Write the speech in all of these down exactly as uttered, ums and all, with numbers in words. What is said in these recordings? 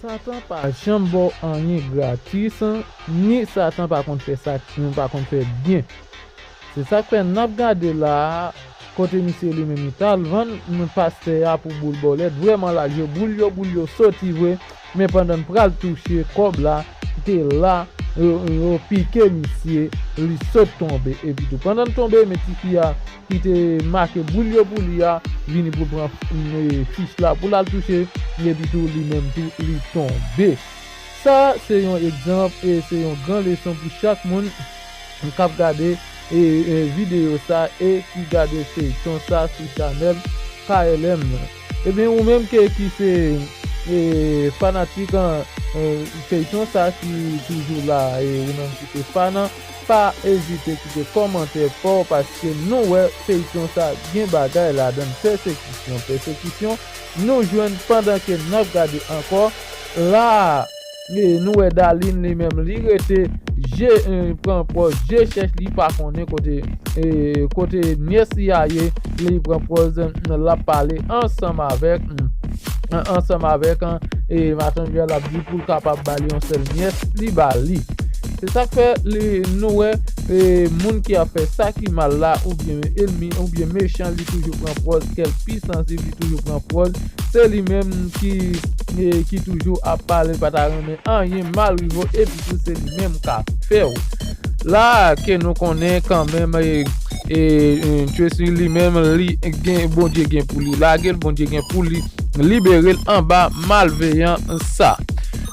Satan pa janm ba w anyen gratis, ni Satan pa konn fè sa, pa konn fè byen. Se sa k fè n ap gade la a, kote misye li menm li t al vann pastè a pou boul bòlèt. Vrèman, l al jwe boul yo, boul yo soti vre. Men pandan l pral touche kòb la, ki te la, yo, yo pike misye, li sot tonbe. Epi tou, pandan l tonbe, men tifi a ki te make boul yo pou li a, vini pou l pran, e, fich la pou l al touche, epi tou, li menm tou, li tonbe. Sa, se yon egzanp e se yon gran leson pou chak moun k ap gade, e, e, videyo sa e ki gade feyton sa sou chanèl K L M. Ebyen, ou menm ke, ki se, e, fanatik, e, feyton sa ki toujou la, e ou menm ki se fan, pa ezite kite kòmantè pa w, paske nou wè feyton sa gen bagay ladan l, pèsekisyon, pèsekisyon nou jwenn pandan ke n ap gade ankò. La, e, nou wè Darline li menm, li rete je, e, pran pòz je chèch, li pa konnen kote, e, kote nyès li a ye, li pran pòz, l ap pale ansanm avèk, ansanm avèk, e, matant li a, l ap di pou l kapab ba li yon sèl nyès, li ba li. Se sa k fè li, nou wè, e, moun ki ap fè sa ki mal la, oubyen ènmi, oubyen mechan, li toujou pran pòz kèl pisans, li toujou pran pòz se li menm ki, e, ki toujou ap pale, pa ta renmen anyen mal rive w, epi tou se li menm k ap fè w. La ke nou konnen kanmenm, e, e, e, Tracy li menm, li gen, Bondye gen pou li lage l, Bondye gen pou li libere l anba malveyan sa.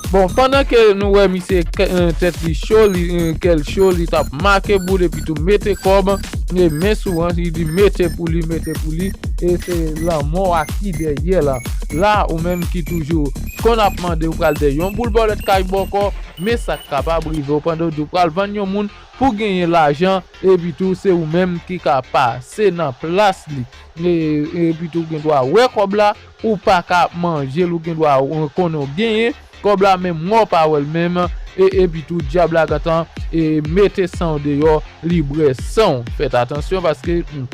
Bon, pandan ke nou wè misye, e, tèt li cho, li, e, kè l cho, li t ap make boul epi tou mete kòb, e, men sou hanch, li di mete pou li, mete pou li, e se lanmò a ki dèyè la. La, ou menm ki toujou konn ap mande ou pral dèyè yon boul bòlèt kay bòkò, men sa k kapab rive w pandan w di w pral vann yon moun pou genyen lajan, epi tou se ou menm ki ka pase nan plas li. E, epi tou gen dwa wè kòb la, ou pa ka manje l, ou gen dwa, e, konnen w genyen kòb la, men mò pa wè l menm, e, epi tou dyab la gentan, e, mete san w deyò, li bwè san w. Fèt atansyon paske, hmm,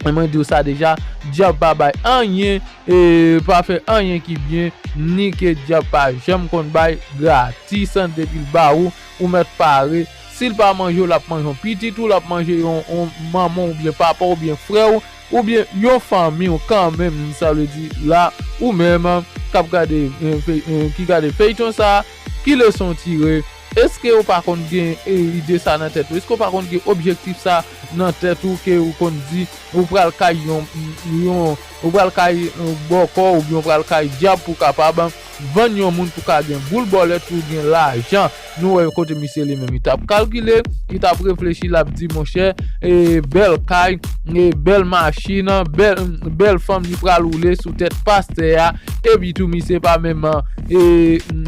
mwen di w sa deja, dyab pa bay anyen, e pa fè anyen ki byen, ni ke dyab pa janm konn bay gratis, depi l ba ou, ou mèt pare. Si l pa manje w, l ap manje yon pitit ou, l ap manje yon, yon manman w oubyen papa w oubyen frè w, oubyen yon fanmi w kanmenm, sa vle di la, ou menm k ap gade, e, fey-, e, ki gade feyton sa, ki leson w tire? Èske w pa konn gen, e, ide sa nan tèt ou? Èske w pa konn gen objektif sa nan tèt ou ke ou konn di ou pral kay yon, yon, ou pral kay, e, bòkò oubyen ou pral kay dyab pou kapab vann yon moun pou ka gen boul bòlèt pou gen lajan? Nou wè kote misye li menm, li t ap kalkile, li t ap reflechi, l ap di, monchè, e, bèl kay, e, bèl machin, bèl, bèl fanm li pral woule sou tèt pastè a, epi tou misye pa menm, e,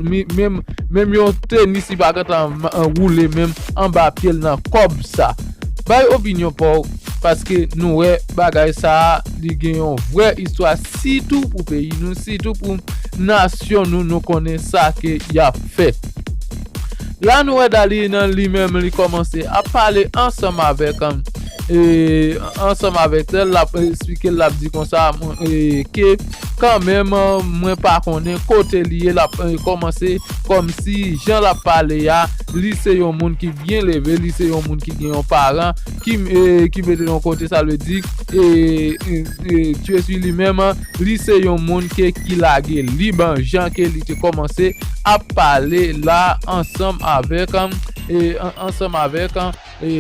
mi-, menm, menm yon tenis li pa gentan, e, woule menm anba pye l nan kòb sa. Bay opinyon pa w, paske nou wè bagay sa a, li gen yon vrè istwa, sitou pou peyi nou, sitou pou nasyon nou, nou konnen sa ke y ap fè. La, nou wè Darline li menm, li kòmanse ap pale ansanm avèk, e, ansanm avèk sè l, l ap esplike l, l ap di konsa, e, ke kanmenm, mwen pa konnen kote li ye, l ap, e, kòmanse kòmsi jan l ap pale a, li se yon moun ki byen leve, li se yon moun ki gen yon paran, ki, e, ki mete l yon kote, sa vle di, e, e, e, Tracy li menm, li se yon moun ke, ki lage lib, jan ke li te kòmanse ap pale la ansanm avèk, e, an-, ansanm avèk, e,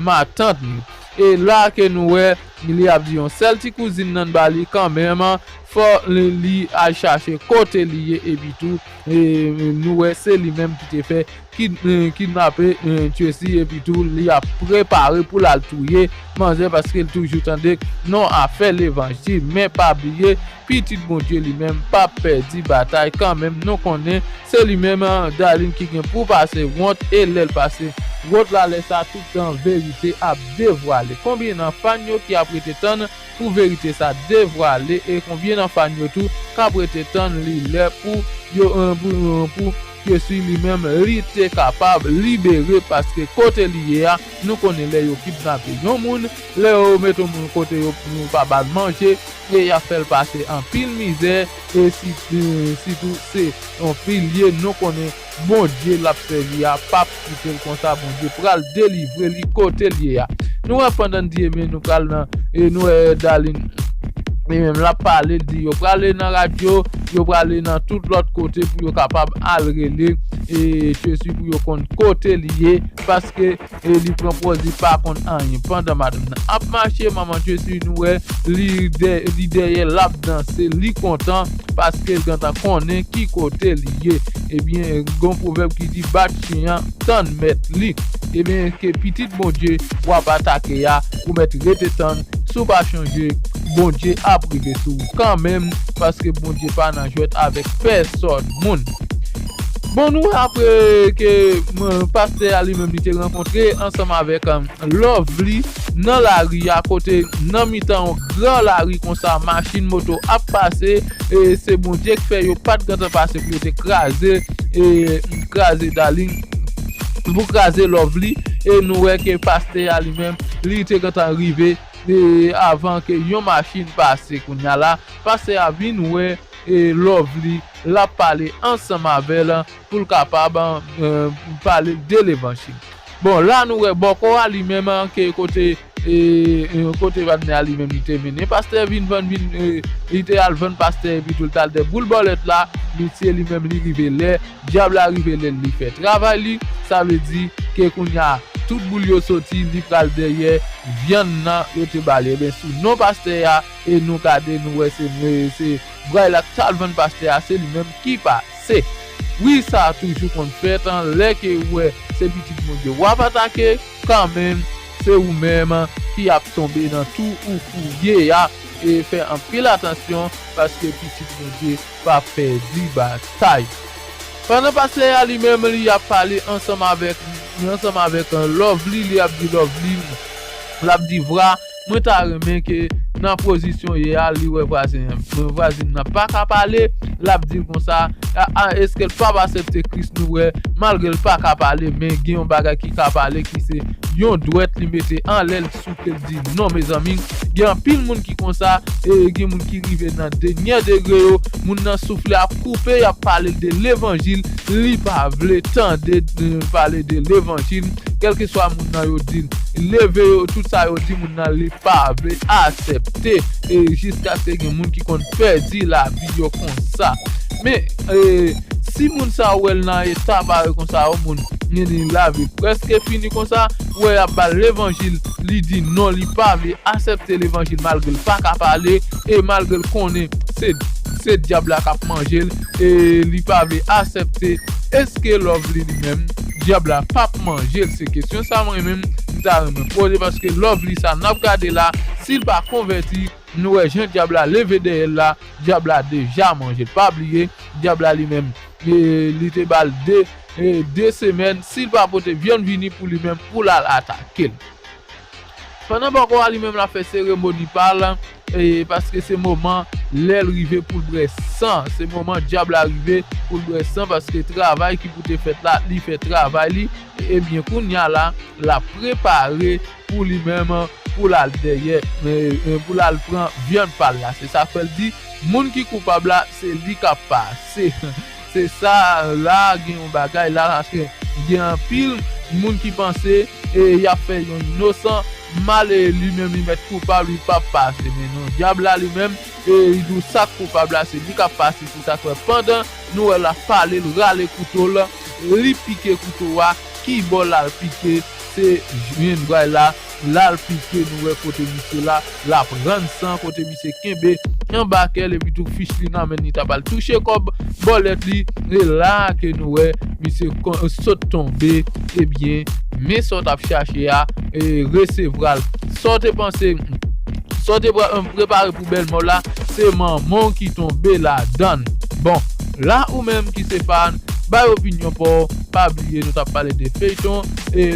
matant li. E la ke nou wè, li ap di yon sèl ti kouzin nan ba li kanmenm, fò li, li al chache kote li ye, epi tou, e, nou wè se li menm ki te fè kid-, e, kidnape, e, Tracy, epi tou li ap prepare pou l al touye manzè, paske l toujou tande non afè levanjil, men pa bliye, pitit Bondye li menm p ap pèdi batay kanmenm. Nou konnen se li menm, e, Darline ki gen pou pase wont, e lè l pase wont la, lè sa tout tan verite ap devwale. Konbyen nan fan yo ki ap rete tann pou verite sa devwale, e konbyen nan fan yo tou k ap rete tann li lè pou yo, e, pou, e, pou Jezi li menm, li te kapab libere, paske kote li ye a, nou konnen lè yo kidnape yon moun, lè yo mete yon moun kote yo, yo pa ba l manje, e y ap fè l pase anpil mizè, e si, e sitou se yon pilye nou konnen Bondye l ap sèvi a p ap kite l konsa, Bondye pral delivre li kote l ye a. Nou wè pandan n di, ebyen, nou pral nan, e nou wè Darline, li menm l ap pale, l di yo prale nan radyo, yo prale nan tout lòt kote pou yo kapab al rele, e Jezi pou yo konn kote li ye, paske e li pran pòz li pa konn anyen. Pandan madanm nan ap mache, manman Jezi nou wè li dè, li dèyè l ap danse, li kontan paske l gentan konnen ki kote li ye. Ebyen, gon pwovèb ki di bat chen an, tann mèt li. Ebyen, ke pitit Bondye w ap atake a, ou mèt rete tann, si w pa chanje, Bondye ap rive sou ou kanmenm, paske Bondye pa nan jwèt avèk pèsòn moun. Bon, nou wè apre ke, m, pastè a li menm li te rankontre ansanm avèk, um, Lovely nan lari a, kote nan mitan yon gran lari konsa, machin, moto ap pase, e se Bondye k fè yo pa t gentan pase pou yo te kraze, e kraze Darline, pou kraze Lovely, e nou wè ke pastè a li menm, li te gentan rive, e avan ke yon machin pase kounye a la, pastè a vin wè, e Lovely, l ap pale ansanm avè l pou l kapab, e, pale de levanjil. Bon, la nou wè bòkò a li menm, ke kote, e, e, kote patnè a li menm li te mennen. Pastè vin vann, vin, e, li te al vann pastè epi tou l t al dè boul bòlèt la, misye li menm li rive lè, dyab la rive lè l li fè travay li, sa vle di ke kounye a tout boul yo soti, li pral dèyè vyann nan yo te ba li. Ebyen, sou non pastè a, e nou gade, nou wè se, se bray la k t al vann pastè a, se li menm ki pase. Wi, sa toujou konn fèt, an, lè ke ou wè se pitit Bondye w ap atake, kanmenm, se ou menm ki ap tonbe nan tou ou fouye a, e fè anpil atansyon, paske pitit Bondye pa pèdi batay. Pandan pastè a li menm, li ap pale ansanm avèk, ansanm avèk, e, Lovely, li ap di Lovely, l ap di Vra, mwen ta renmen ke nan pozisyon ye a, li wè vwazen an. Vwazin nan pa ka pale, l ap di l konsa, a, a, èske l p ap aksepte Kris? Nou wè, malgre l pa ka pale, men gen yon bagay ki ka pale, ki se yon dwèt li mete anlè l, souke l di non, mezanmi. Gen anpil moun ki konsa, e gen moun ki rive nan dènyè degre yo, moun nan souf li ap koupe, y ap pale de levanjil, li pa vle tande, e, pale de levanjil, kèlkeswa moun nan yo di l, leve yo, tout sa yo di moun nan, li pa vle aksepte, e jiskaske gen moun ki konn pèdi lavi yo konsa. Men, e, si moun sa ou wè l nan eta parèy konsa, yon moun gen li lavi prèske fini konsa, ou wè y ap ba l levanjil, li di non, li pa vle aksepte levanjil malgre l pa ka pale, e malgre l konnen se, se dyab la k ap manje l, e li pa vle aksepte, èske Lovely li menm, dyab la p ap manje l? Se kesyon sa mwen menm, m ta renmen poze, paske Lovely sa n ap gade la, si l pa konvèti, nou wè jan dyab la leve dèyè l la, dyab la deja manje l. Pa bliye, dyab la li menm, e, li te ba l de, e, de semèn, si l pa pote vyann vini pou li menm, pou l al atake l. Pandan bòkò a li menm l ap fè seremoni pa l, e, paske se moman lè l rive pou l bwè san, se moman dyab la rive pou l bwè san, paske travay ki pou te fèt la, li fè travay li, ebyen, kounye a la, l ap prepare pou li menm, pou l al dèyè, e, e, pou l al pran vyann pa l la. Se sa k fè l di, moun ki koupab la, se li k ap pase. Se sa la, gen yon bagay la, paske gen anpil moun ki panse, e, y ap fè yon inosan mal, e li menm li mèt koupab, li p ap pase. Men non, dyab la li menm, e, li di w sa k koupab la, se li k ap pase. Se sa k fè pandan nou wè l ap pale, l rale kouto l, li pike kouto a, ki bò l al pike, se jwenn bray la, l al pike, nou wè kote misye la, l ap rann san, kote misye kenbe anba kè l, epi tou fich li nan men li, t ap al touche kòb bòlèt li, e la ke nou wè misye kon-, sot tonbe, ebyen, men sa w t ap chache a, e resevwa l. Sa w te panse, sa w te pre-, prepare pou bèlmò la, se manman w ki tonbe ladan l. Bon, la ou menm ki se fan, bay opinyon pa w, pa bliye nou t ap pale de feyton e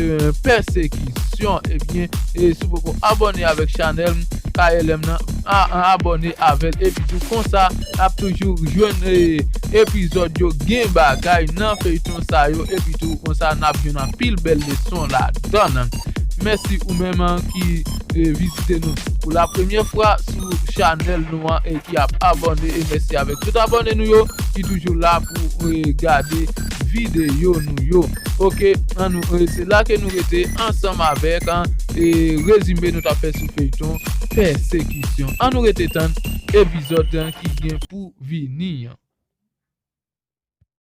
pèsekisyon. Ebyen, e si w poko abòne avèk chanèl K L M nan, a- a- abòne avè l. Epi tou konsa n ap toujou jwenn e epizòd yo, gen bagay nan feyton sa yo. Epi tou konsa n ap jwenn anpil bèl leson ladan l. Mèsi ou menm ki e, vizite nou pou la premyè fwa sou chanèl nou an e ki ap abòne. E mèsi avèk tout abòne nou yo ki toujou la pou e, gade videyo nou yo. Oke, annou e, se la ke nou rete ansanm avèk an e, rezime nou t ap fè sou feyton pèsekisyon. Annou rete tann epizòd ki gen pou vini an.